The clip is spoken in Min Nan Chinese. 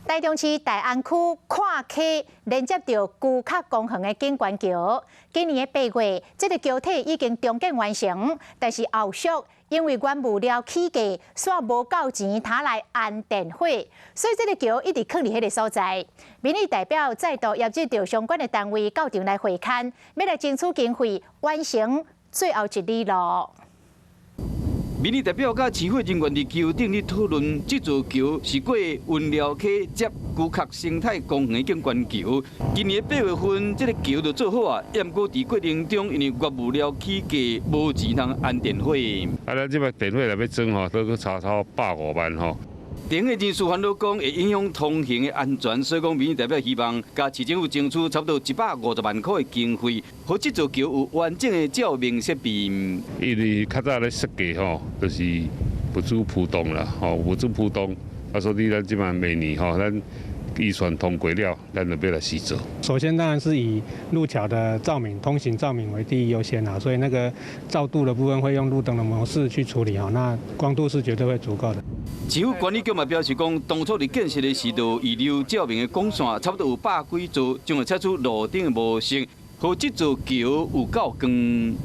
台中市大安區跨溪連接著龜殼公園的景觀橋，今年的8月，這个橋體已經重建完成，但是後續因為原物料起價，煞無夠錢通來安電火，所以這个橋一直囥佇彼个所在。民意代表再度邀集著相關的單位到場來會勘，欲來爭取經費完成最後一里路。民意代表佮市府人員佇橋頂咧討論，這座橋是過溫寮溪接龜殼生態公園的景觀橋。今年8月份，這个橋就做好啊，毋過佇過程中，因為原物料起價，無錢通安電火。啊，咱這擺電火若欲裝吼，都閣差差150萬吼。電的人士煩惱講會影響通行的安全，所以講民意代表希望共市政府爭取差不多150萬塊的經費，予這座橋有完整的照明設備。因為較早咧設計吼，就是物資浮動啦，吼物資浮動，啊，所以咱這擺明年吼，咱預算通過了，咱就欲來試做。首先當然是以路橋的照明、通行照明為第一優先啦，所以那個照度的部分會用路燈的模式去處理哈，那光度是絕對會足夠的。市府管理局嘛表示講，當初佇建設的時就預留照明的光線，差不多有百幾座，將會採取路燈的模式，予這座橋有夠光。